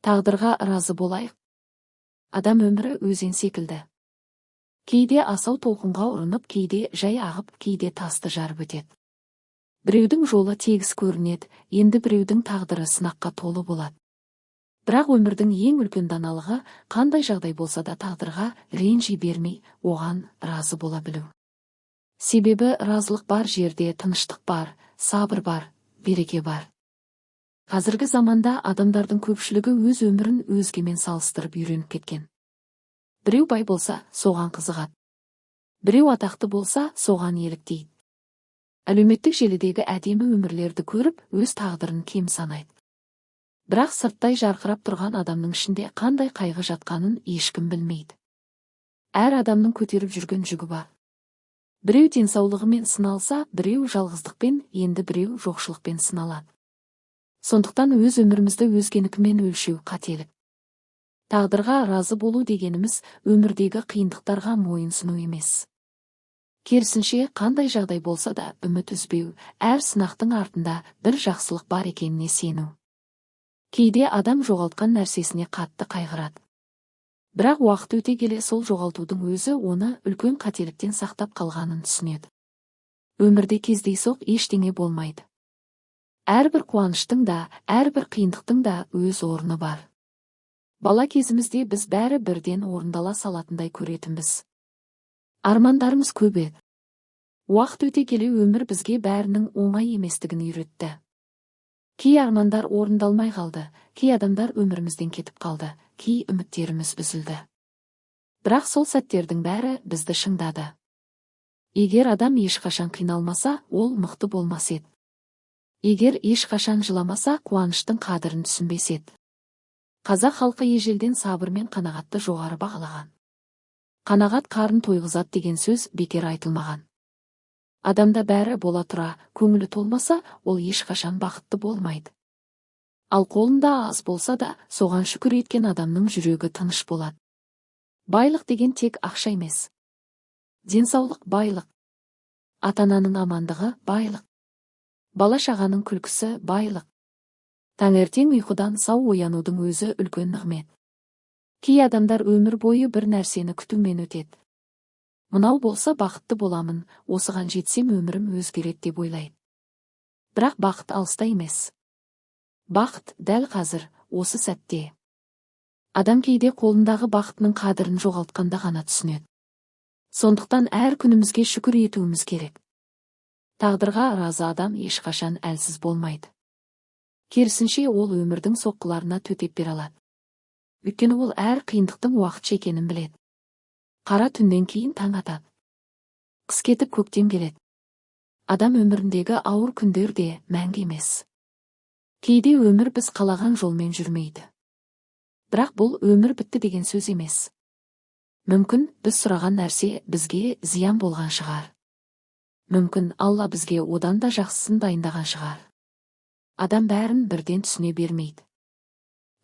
Тағдырға разы болайық. Адам өмірі өзен секілді. Кейде асау толқынға ұрынып, кейде жай ағып, кейде тасты жарып өтеді. Біреудің жолы тегіс көрінеді, енді біреудің тағдыры сынаққа толы болады. Бірақ өмірдің ең үлкен даналығы: қандай жағдай болса да, тағдырға ренжи бермей, оған разы бола білу. Себебі разылық бар жерде тыныштық бар, сабыр бар, береке бар. Қазіргі заманда адамдардың көпшілігі өз өмірін өзгемен салыстырып үйреніп кеткен. Біреу бай болса, соған қызығады. Біреу атақты болса, соған еліктейді. Әлеуметтік желідегі әдемі өмірлерді көріп, өз тағдырын кем санайды. Бірақ сырттай жарқырап тұрған адамның ішінде қандай қайғы жатқанын ешкім білмейді. Әр адамның көтеріп жүрген жүгі бар. Біреу денсаулығымен сыналса, біреу жалғыздықпен, енді біреу жоқшылықпен сыналады. Сондықтан өз өмірімізді өзгенікімен өлшеу қателік. Тағдырға разы болу дегеніміз – өмірдегі қиындықтарға мойынсыну емес. Керісінше, қандай жағдай болса да, үміт үзбеу, әр сынақтың артында бір жақсылық бар екеніне сену. Кейде адам жоғалтқан нәрсесіне қатты қайғырады. Бірақ уақыт өте келе сол жоғалтудың өзі оны үлкен қателіктен сақтап қалғанын түсінеді. Өмірде кездейсоқ ештеңе болмайды. Әрбір қуаныштың да, әрбір қиындықтың да өз орны бар. Бала кезімізде біз бәрі бірден орындала салатындай көретінбіз. Армандарымыз көп еді. Уақыт өте келе өмір бізге бәрінің оңай еместігін үйретті. Кей армандар орындалмай қалды, кей адамдар өмірімізден кетіп қалды, кей үміттеріміз үзілді. Бірақ сол сәттердің бәрі бізді шыңдады. Егер адам ешқашан қиналмаса, ол мықты болмас еді. Егер ешқашан жыламаса, қуаныштың қадірін түсінбес еді. Қазақ халқы ежелден сабыр мен қанағатты жоғары бағалаған. «Қанағат қарын тойғызады» деген сөз бекер айтылмаған. Адамда бәрі бола тұра, көңілі толмаса, ол ешқашан бақытты болмайды. Ал қолында аз болса да, соған шүкір еткен адамның жүрегі тыныш болады. Байлық деген тек ақша емес. Денсаулық – байлық. Ата ананың амандығы – байлық. Бала шағаның күлкісі – байлық. Таңертең ұйқыдан сау оянудың өзі үлкен нығмет. Кей адамдар өмір бойы бір нәрсені күтумен өтеді. Мынау болса, бақытты боламын, осыған жетсем, өмірім өзгереді деп ойлайды. Бірақ бақыт алыста емес. Бақыт дәл қазір, осы сәтте. Адам кейде қолындағы бақытының қадірін жоғалтқанда ғана түсінеді. Сондықтан әр күнімізге шүкір етуіміз керек. Тағдырға разы адам ешқашан әлсіз болмайды. Керісінше, ол өмірдің соққыларына төтеп бере алады. Өйткені ол әр қиындықтың уақытша екенін біледі. Қара түннен кейін таң атады. Қыс кетіп, көктем келеді. Адам өміріндегі ауыр күндер де мәңгі емес. Кейде өмір біз қалаған жолмен жүрмейді. Бірақ бұл өмір бітті деген сөз емес. Мүмкін, біз сұраған нәрсе бізге зиян болған шығар. Мүмкін, Алла бізге одан да жақсысын дайындаған шығар. Адам бәрін бірден түсіне бермейді.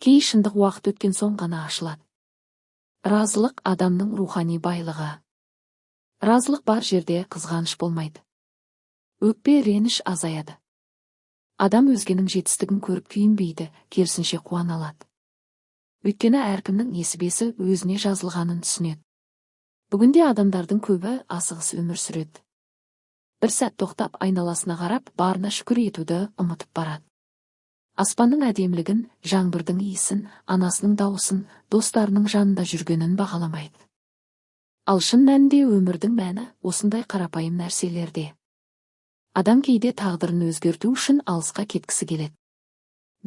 Кей шындық уақыт өткен соң ғана ашылады. Разылық – адамның рухани байлығы. Разылық бар жерде қызғаныш болмайды. Өкпе, реніш азаяды. Адам өзгенің жетістігін көріп күйінбейді, керісінше, қуана алады. Өйткені әркімнің несібесі өзіне жазылғанын түсінеді. Бүгінде адамдардың көбі асығыс өмір сүреді. Бір сәт тоқтап, айналасына қарап, барына шүкір етуді ұмытып барады. Аспанның әдемілігін, жаңбырдың иісін, анасының дауысын, достарының жанында жүргенін бағаламайды. Ал шын мәнінде өмірдің мәні осындай қарапайым нәрселерде. Адам кейде тағдырын өзгерту үшін алысқа кеткісі келеді.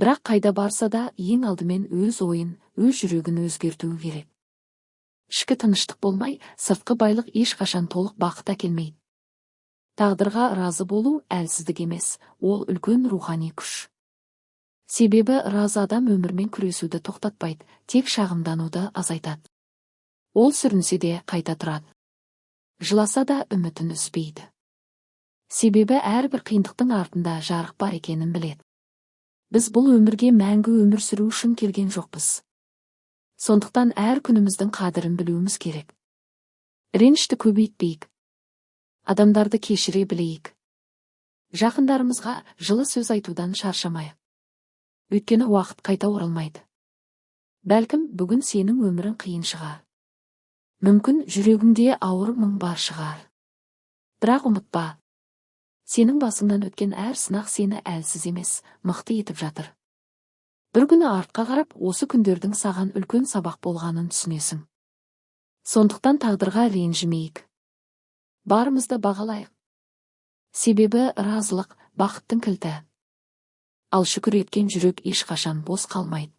Бірақ қайда барса да, ең алдымен өз ойын, өз жүрегін өзгертуі керек. Ішкі тыныштық болмай, сыртқы байлық ешқашан толық бақыт әкелмейді. Тағдырға разы болу – әлсіздік емес, ол үлкен рухани күш. Себебі разы адам өмірмен күресуді тоқтатпайды, тек шағымдануды азайтады. Ол сүрінсе де, қайта тұрады. Жыласа да, үмітін үзбейді. Себебі әрбір қиындықтың артында жарық бар екенін біледі. Біз бұл өмірге мәңгі өмір сүру үшін келген жоқпыз. Сондықтан әр күніміздің қадірін білуіміз керек. Ренішті көбейтпейік. Адамдарды кешіре білейік. Жақындарымызға жылы сөз айтудан шаршамайық. Өйткені уақыт қайта оралмайды. Бәлкім, бүгін сенің өмірің қиын шығар. Мүмкін, жүрегіңде ауыр мұң бар шығар. Бірақ ұмытпа, сенің басыңнан өткен әр сынақ сені әлсіз емес, мықты етіп жатыр. Бір күні артқа қарап, осы күндердің саған үлкен сабақ болғанын түсінесің. Сондықтан тағдырға ренжімейік. Барымызды бағалайық. Себебі разылық – бақыттың кілті. Ал шүкір еткен жүрек ешқашан бос қалмайды.